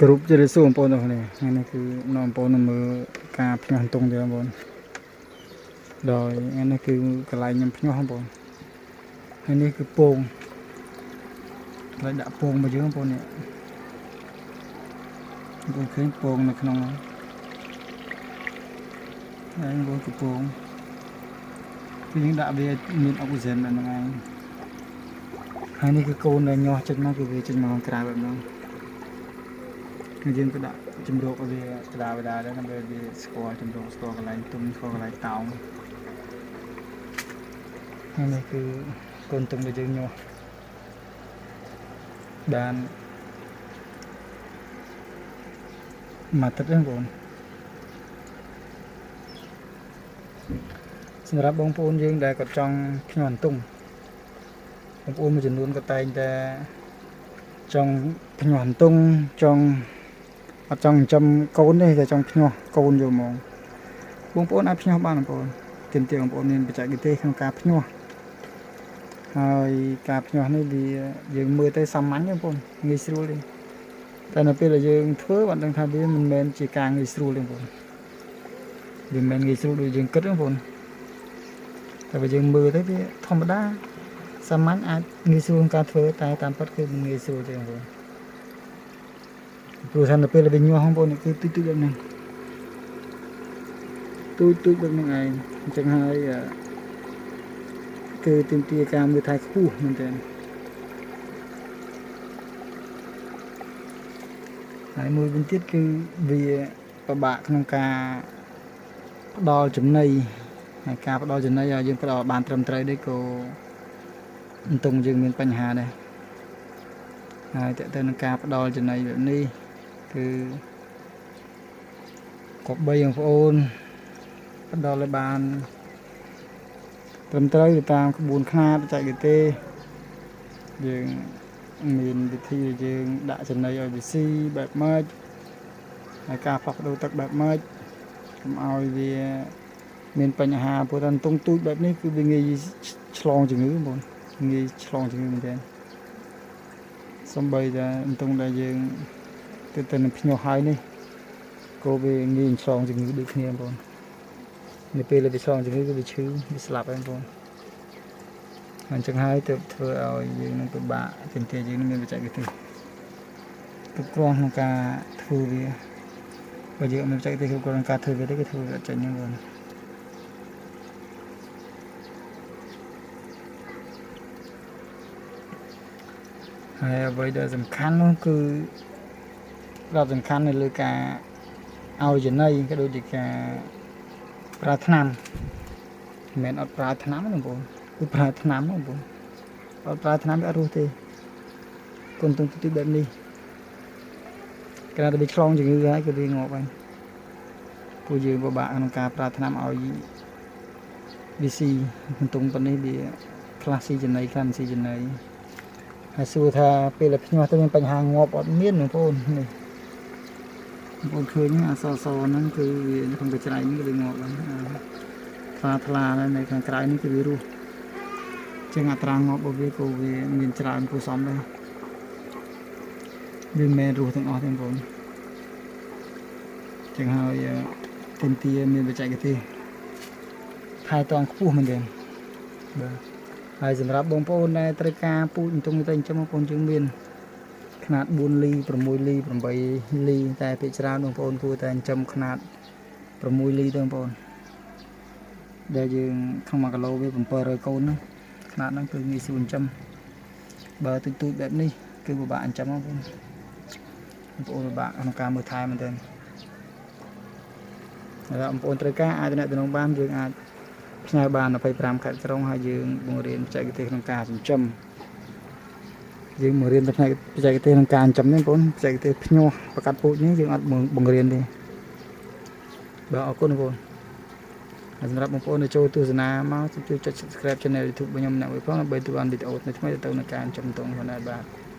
គ្រប់ជម្រាបសួរបងប្អូនទាំងគ្នាថ្ងៃនេះគឺនាំបងប្អូនមកមើលការភ្ញាស់អន្ទង់ទៀតបងប្អូនដោយថ្ងៃនេះគឺកន្លែងខ្ញុំភ្ញាស់បងប្អូនហើយនេះគឺពងកន្លែងដាក់ពងរបស់យើងបងប្អូននេះបងប្អូនឃើញពងនៅក្នុងហ្នឹងហើយបងប្អូនគឺពងគឺយើងដាក់វាមានអុកស៊ីហ្សែនបែបហ្នឹងឯងហើយនេះគឺកូនដែលញាស់ចេញមកគឺវាចេញមកខាងក្រៅបែបហ្នឹង គឺយើងក៏ដាក់ជំរកឲ្យវាបដាបដាដែរដើម្បីឲ្យវាស្គាល់ជំរកស្គាល់កន្លែងទុំស្គាល់កន្លែងតោងហើយនេះគឺកូនទុំដែលយើងញាស់បានមួយអាទិត្យហ្នឹងបងប្អូនសម្រាប់បងប្អូនយើងដែលគាត់ចង់ភ្ញាស់អន្ទង់បងប្អូនមួយចំនួនក៏តែងតែចង់ភ្ញាស់អន្ទង់ចង់អត់ចង់ចិញ្ចឹមកូនទេតែចង់ភ្ញាស់កូនយកហ្មង បងប្អូនអាចភ្ញាស់បានបងប្អូនទាមទារបងប្អូនមានបច្ចេកទេសក្នុងការភ្ញាស់ហើយការភ្ញាស់នេះវាយើងមើលទៅសាមញ្ញទេបងប្អូនងាយស្រួលទេតែនៅពេលដែលយើងធ្វើបានដឹងថាវាមិនមែនជាការងាយស្រួលទេបងប្អូនវាមិនមែនងាយស្រួលដូចយើងគិតទេបងប្អូនតែបើយើងមើលទៅវាធម្មតាសាមញ្ញអាចងាយស្រួលក្នុងការធ្វើតែតាមពិតគឺមិនងាយស្រួលទេបងប្អូនព្រោះថានៅពេលដែលវាញាស់បងប្អូននេះគឺទុយទុយបែបហ្នឹង ទូចទូចបែបហ្នឹងឯងអញ្ចឹងហើយអឺគឺទាមទារការមើលថែខ្ពស់មែនទែនហើយមួយវិញទៀតគឺវាពិបាកក្នុងការផ្ដល់ចំណីហើយការផ្ដល់ចំណីឲ្យយើងផ្ដល់ឲ្យបានត្រឹមត្រូវនេះក៏អន្ទង់យើងមានបញ្ហាដែរហើយតើទៅនឹងការផ្ដល់ចំណីបែបនេះគឺគប្បីបងប្អូនផ្ដល់ឲ្យបានត្រឹមត្រូវទៅតាមក្បួនខ្នាតបច្ចេកទេស យើងមានវិធីដែលយើងដាក់ចំណីឲ្យវាស៊ីបែបម៉េចហើយការផ្លាស់ប្ដូរទឹកបែបម៉េចកុំឲ្យវាមានបញ្ហាព្រោះតែអន្ទង់ទូចបែបនេះគឺវាងាយឆ្លងជំងឺបងប្អូនងាយឆ្លងជំងឺមែនទែនសំបីតែអន្ទង់ដែលយើងទៅនឹងភ្ញាស់ហើយនេះក៏វាងាយឆ្លងជំងឺដូចគ្នាបងប្អូននៅពេលដែលវាឆ្លងជំងឺគឺវាឈឺវាស្លាប់ហើយបងប្អូន អញ្ចឹងហើយទើបធ្វើឲ្យយើងនឹងពិបាកទាមទារយើងនឹងមានបច្ចេកទេសគ្រប់គ្រាន់ក្នុងការធ្វើវាបើយើងអត់មានបច្ចេកទេសគ្រប់គ្រាន់ក្នុងការធ្វើវាទេគឺធ្វើវាអត់ចេញហ្នឹងបងហើយអ្វីដែលសំខាន់នោះគឺផ្ដោតសំខាន់នៅលើការឲ្យចំណីក៏ដូចជាការប្រើថ្នាំមិនមែនអត់ប្រើថ្នាំទេបងប្អូនគឺប្រើថ្នាំបងប្អូនអត់ប្រើថ្នាំវាអត់រស់ទេកូនទុំទីបែបនេះ គេថាវាឆ្លងជំងឺហើយគឺវាងាប់ហើយពួកយើងពិបាកក្នុងការប្រើថ្នាំឲ្យវាស៊ីបន្ទង់ប៉ុណ្នេះវាខ្លះស៊ីចំណីខ្លះមិនស៊ីចំណីហើយសួរថាពេលដែលភ្ញាស់ទៅមានបញ្ហាងាប់អត់មានបងប្អូននេះបងប្អូនឃើញអសសហ្នឹងគឺវានៅក្នុងកញ្ច្រែងហ្នឹងគឺវាងាប់ហើយថ្លាថ្លានៅខាងក្រៅនេះគឺវារស់ជាងអត្រាងាប់របស់វាក៏វាមានច្រើនគួរសមដែរវាមិនមែនរស់ទាំងអស់ទេបងប្អូន ចឹងហើយទាមទារមានបច្ចេកទេសថែទាំខ្ពស់មែនទែនបាទហើយសម្រាប់បងប្អូនដែលត្រូវការពូជអន្ទង់ទៅចិញ្ចឹមបងប្អូនយើងមានខ្នាត4លី6លី8លីតែភាគច្រើនបងប្អូនគួរតែចិញ្ចឹមខ្នាត6លីទៅបងប្អូនដែលយើងក្នុង1គីឡូវា700កូនហ្នឹងខ្នាតហ្នឹងគឺងាយស្រួលចិញ្ចឹមបើទូចទូចបែបនេះគឺពិបាកចិញ្ចឹមបងប្អូនបងប្អូនពិបាកក្នុងការមើលថែមែនទែន ហើយបងប្អូនត្រូវការអាចតំណងបានយើងអាចផ្ញើបាន25ខេត្តក្រុងហើយយើងបង្រៀនបច្ចេកទេសក្នុងការចិញ្ចឹមយើងបង្រៀនតែផ្នែកបច្ចេកទេសក្នុងការចិញ្ចឹមនេះបងប្អូនបច្ចេកទេសភ្ញាស់ប្រកាត់ពូជនេះយើងអត់បង្រៀនទេបាទអរគុណបងប្អូនហើយសម្រាប់បងប្អូនដែលចូលទស្សនាមកសូមជួយចុច Subscribe Channel YouTube របស់ខ្ញុំម្នាក់មួយផងដើម្បីទទួលបានវីដេអូថ្មីៗទៅនឹងការចិញ្ចឹមតងផងដែរបាទ។